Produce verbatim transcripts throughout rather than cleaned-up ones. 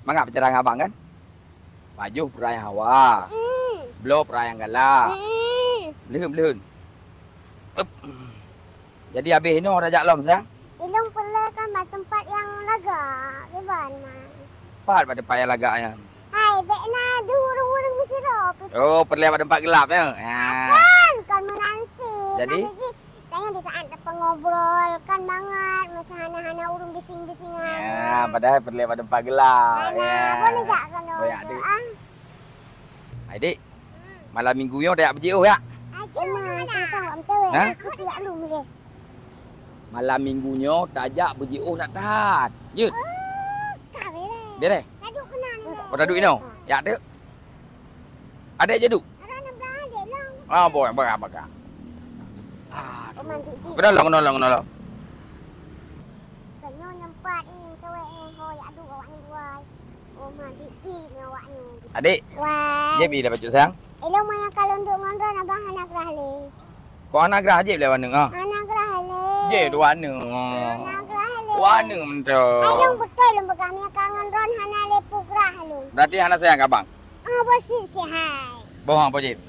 Mangat peucara ngon abang kan? Pajoh peureulèe nyang hawa. Hmm. Bloe peureulèe nyang galak. Hmm. Lheueh, lheueh. Up. Jadi habéh inoe tajak lom, sayang? Ilôn peureulèe kan bak teumpat nyang lagak, kiban na. Pat bak teumpat nyang lagak nyan? Hai, bèk na deuh ureueng-ureueng meusidroe. Oh, peureulèe bak teumpat geulap, ya? Ah. Kon, kon meunan cit. Jadi? Maksud jih, tanyoe di saat tapeungobrol, kan mangat, masa hana-hana ureueng bising-bisingan. Ya, padahai peureulèe bak teumpat geulap, ya. Hana, boleh jak keunoe. Oh, ya, Dik. Ah. Hai, Dik. Malam minggu nyoe tajak beujiôh, ya? Aduh, Oma, mana? Tusang wak meucawét. Hah? Cukup jak lu mulai. Malam minggu nyoe tajak beujiôh that-that. Jeuet? Oh, ka bereh. Bereh? Taduek keunan. Oh, taduek inoe? Ya, dek. Adek jaduk? Ada enam belas adik lah. Ah, boy, boy, apa kah? Aduh. Oma, duduk. Kena lah, kena lah, kena lah. Kena nyempat ni, cewek ni, ho, ya, aduh, awak ni dua. Oma, duduk ni awak ni. Adik. Wah. Jép i dah bacut sayang. Ilôn meunyoe ka lôn duek ngon droen abang hana grah lé. Kok hana grah, jép lé warna, ha? Hana grah lé. Jép dua warna. Hana grah lé. Warna mantap. Hai, lôn beutôi lôn peugah, meunyoe ka ngon droen hana lé peue grah lôn. Berarti hana sayang keu abang? Oh, boh sit sihai. Boh, ha, boh jép.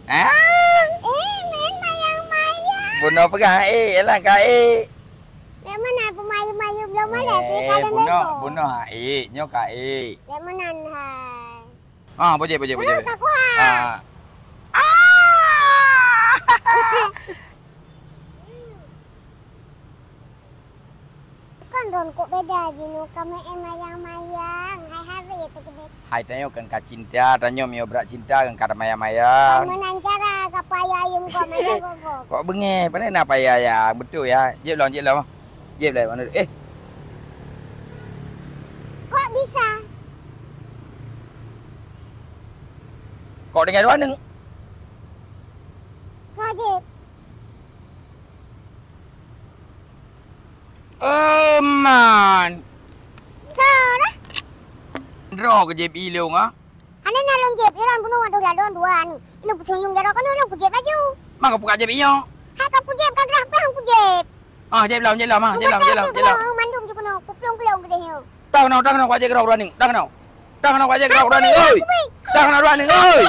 Ha? Eh, meunan mayang-mayang. Bunoe peugah, eh, yalah ka, eh. Mak meunan peumayang-mayang bloe malèe tu, eh, ka bunoe, bunoe, ha, eh, nyoe ka, eh. Mak meunan, hai. Ah, bujék, bujék, bujék. Ka kuah. Ah. Ah! Kan droen kok beda jinoe, ka meu'en mayang-mayang, hai hari itu gede. Hai tanyoe kan ka cinta, tanyoe meunyoe brat cinta kan ka mayang-mayang. Kan meunan cara ka payah yum kok mana kok. Kok beungéh, pane na payah ya, beutôi ya. Jép lom, jép lom. Jép lé, mana? Eh. Kok bisa? Kok dengan dua aneuk? Sajib. Eman. Sarah. Droe keu jép ilong ah. Hana na lôn jép, iran bunoe wadoh ladon dua aneuk. Ilong peucuyong jaroe keunoe ilong kujép laju. Maka buka jép inyo. Hai ka kujép ka grah pah kujép. Ah, jép lom, jép lom, ah, jép lom, jép lom, jép lom. Mandum ju keunoe, kuplong-plong keudeh nyoe. Dah keunoe, dah keunoe, kujép grah ureueng ni. Dah keunoe. Dah keunoe, kujép grah ureueng ni. Oi. Dah keunoe ureueng ni. Oi.